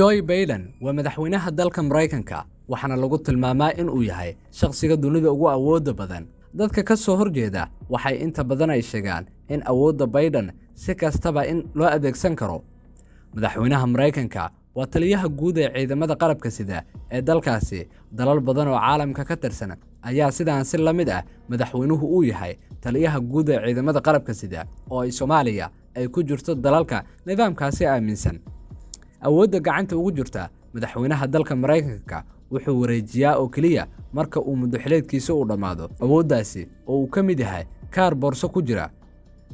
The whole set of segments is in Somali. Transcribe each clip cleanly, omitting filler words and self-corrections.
Joe Biden waa madaxweynaha dalka Maraykanka, waxaana lagu tilmaamaa in uu yahay shakhsiga dunida ugu awoodda badan. Dadka ka soo horjeeda waxay inta badan ay sheegaan in awoodda Biden si kastaba in loo adeegsan karo. Madaxweynaha Maraykanka waa taliyaha guud ee ciidamada qalabka sida ee dalkaasi. Dalal badan oo caalamka ka tirsan ayaa sidaan si la mid ah madaxweynuhu uu yahay taliyaha guud ee ciidamada qalabka sida, oo ay Soomaaliya ay ku jirto dalalka nidaamkaasi aaminsan. Awoodda gacanta ugu jirta madaxweynaha dalka Maraykanka wuxuu wareejiyaa oo keliya marka uu muddoxileedkiisa uu dhammaado, awooddaasi oo uu ka mid yahay kaar boorso ku jira,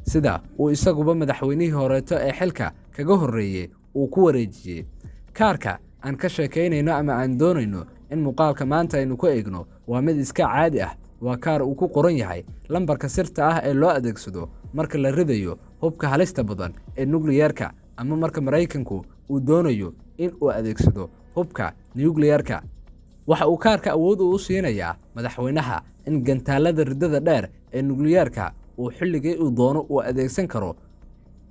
sida uu isaguba madaxweynihii horeeto ee xilka kaga horreeyey uu ku wareejiyey. Kaarka aan ka sheekaynayno ama aan doonayno in muuqaalka maanta aynu ku eegno waa mid iska caadi ah. Waa kaar uu ku qoran yahay lambarka sirta ah ee loo adeegsado marka la ridayo hubka halista badan ee nukliyeerka ama marka Maraykanku uu doonayo in uu adeegsado hubka nukliyeerka. Waxa uu kaarka awood uu u siinayaa madaxweynaha in gantaalada riddada dheer ee nukliyeerka uu xilligii uu doono uu adeegsan karo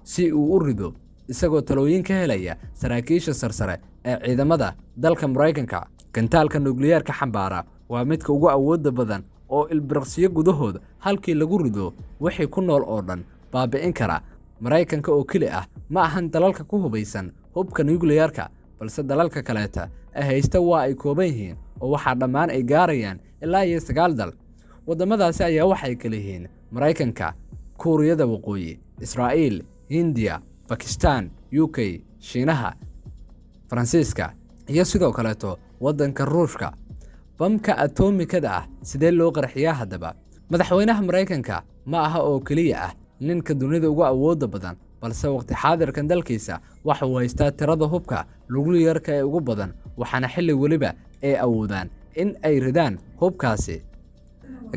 si uu u rido, isagoo talooyin ka helaya saraakiisha sarsare ee ciidamada dalka Maraykanka. Gantaalka nukliyeerka xambaara waa midka ugu awoodda badan oo ilbiriqsiyo gudahood halkii lagu rido wixii ku nool oo dhan baabi'in kara. Maraykanka oo keli ah ma ahan dalalka ku hubaysan hubka nukliyeerka, balse dalalka kaleeta ee haysta waa ay kooban yihiin, oo waxaa dhammaan ay gaarayaan ilaa iyo sagaal dal. Waddamadaasi ayaa waxay kala yihiin Maraykanka, Kuuriyada Waqooyi, Israa'iil, Hindiya, Bakistan, UK, Shiinaha, Faransiiska iyo sidoo kaleeto waddanka Ruushka. Bamka atomikada ah sidee loo qarxiyaa haddaba? Madaxweynaha Maraykanka ma aha oo keliya ah ninka dunida ugu awoodda badan, balse waqti xaadirkan dalkiisa waxa uu haystaa tirada hubka nukliyarka ee ugu badan, waxaana xilli weliba ay awoodaan in ay ridaan hubkaasi.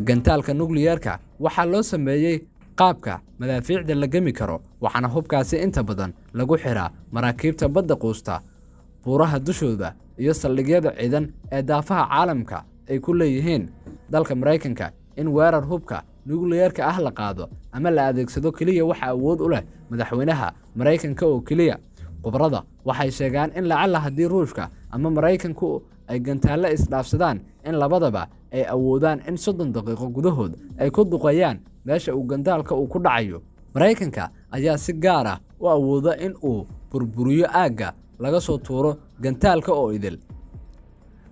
Gantaalka nukliyarka waxaa loo sameeyey qaabka madaafiicda la gemi karo, waxaana hubkaasi inta badan lagu xiraa maraakiibta badda quusta, buuraha dushooda iyo saldhigyada ciidan ee daafaha caalamka ay ku leeyihiin dalka Maraykanka. In weerar hubka nukliyarka ah la qaado ama la adeegsado keliya waxa awood u leh madaxweynaha Maraykanka oo keliya. Khubarada waxay sheegaan in lacalla haddii Ruushka ama Maraykanku ay gantaallo isdhaafsadaan, in labadaba ay awoodaan in 30 daqiiqo gudahood ay ku duqeeyaan meesha uu gantaalka uu ku dhacayo. Maraykanka ayaa si gaar ah u awooda in uu burburiyo aagga laga soo tuuro gantaalka oo idil.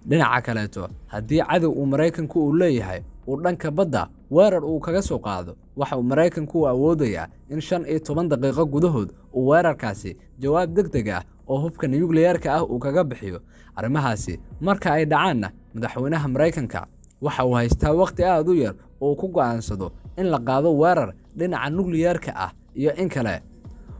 Dhinaca kaleeto, haddii cadow uu Maraykanku uu leeyahay uu dhanka badda weerar uu kaga soo qaado, waxa uu Maraykanku u awoodayaa in 15 daqiiqo gudahood uu weerarkaasi jawaab deg deg ah oo hubka nukliyarka ah uu kaga bixiyo. Arrimahaasi marka ay dhacaanna, madaxweynaha Maraykanka waxa uu haystaa wakhti aad u yar oo uu ku go'aansado in la qaado weerar dhinaca nukliyarka ah iyo in kale.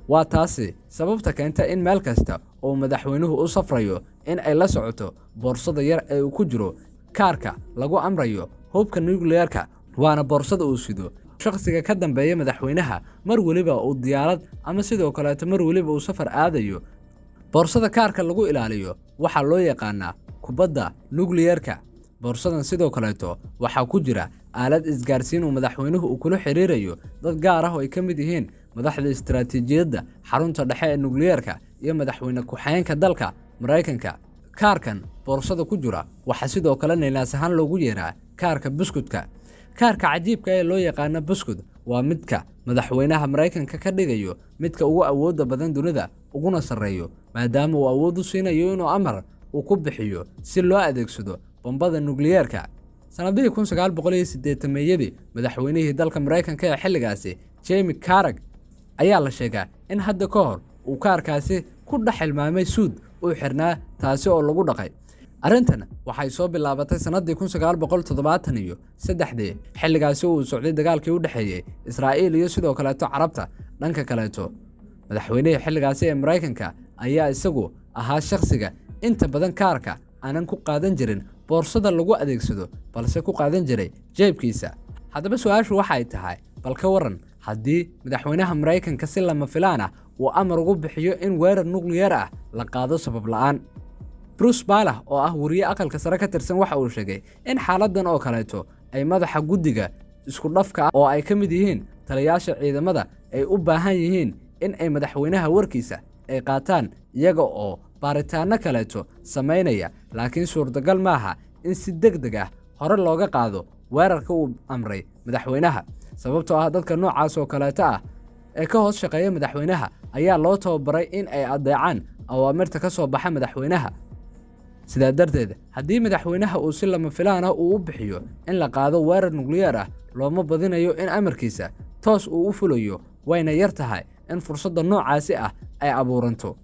Waa taasi sababta keenta in meel kasta oo madaxweynuhu u safrayo in ay la socoto boorsada yar ee uu ku jiro kaarka lagu amrayo hubka nukliyarka, waana boorsada uu sido shakhsiga ka dambeeya madaxweynaha mar weliba uu diyaarad ama sidoo kaleeto mar weliba uu safar aadayo. Boorsada kaarka lagu ilaaliyo waxaa loo yaqaanaa kubadda nukliyarka. Boorsadan sidoo kaleeto waxaa ku jira aalad isgaarsiin uu madaxweynuhu uu kula xiriirayo dad gaar ah oo ay ka mid yihiin madaxda istaraatiijiyadda xarunta dhexe ee nukliyarka iyo madaxweyne ku-xigeenka dalka Maraykanka. Kaarkan boorsada ku jira waxaa sidoo kale naynaas ahaan loogu yeeraa kaarka buskudka. Kaarka cajiibka ee loo yaqaano buskud waa midka madaxweynaha Maraykanka ka dhigayo midka ugu awoodda badan dunida uguna sarreeyo, maadaama uu awood u siinayo inuu amar uu ku bixiyo si loo adeegsado bombada nukliyeerka. Sannadihii 1980-meeyadii, madaxweynihii dalka Maraykanka ee xilligaasi, Jimmy Carter, ayaa la sheegaa in hadda ka hor uu kaarkaasi ku dhex hilmaamay suud uu xirnaa, taasi oo lagu dhaqay. Arrintan waxay soo bilaabatay sannaddii 1973-dii, xilligaasi uu socday dagaalkii u dhexeeyey Israa'iil iyo sidoo kaleeto Carabta. Dhanka kaleeto, madaxweynihii xilligaasi ee Maraykanka ayaa isagu ahaa shakhsiga inta badan kaarka aanan ku qaadan jirin boorsada lagu adeegsado, balse ku qaadan jiray jeebkiisa. Haddaba su-aashu waxay tahay, bal ka waran haddii madaxweynaha Maraykanka si lama filaan ah uu amar ugu bixiyo in weerar nukliyar ah la qaado sabab la'aan? Bruce Balah oo ah wariye aqalka sare ka tirsan waxa uu sheegay in xaaladdan oo kaleeto ay madaxa guddiga isku dhafka ah oo ay ka mid yihiin taliyaasha ciidamada ay u baahan yihiin in ay madaxweynaha warkiisa ay qaataan iyaga oo baaritaanno kaleeto samaynaya, laakiin suurtagal maaha in si deg deg ah hore looga qaado weerarka uu amray madaxweynaha, sababtoo ah dadka noocaas oo kaleeto ah ee ka hoos shaqeeya madaxweynaha ayaa loo tababaray in ay adeecaan awaamirta ka soo baxa madaxweynaha. Sidaa darteed, haddii madaxweynaha uu si lama filaan ah uu u bixiyo in la qaado weerar nukliyeer ah, looma badinayo in amarkiisa toos uu u fulayo, wayna yar tahay in fursadda noocaasi ah ay abuuranto.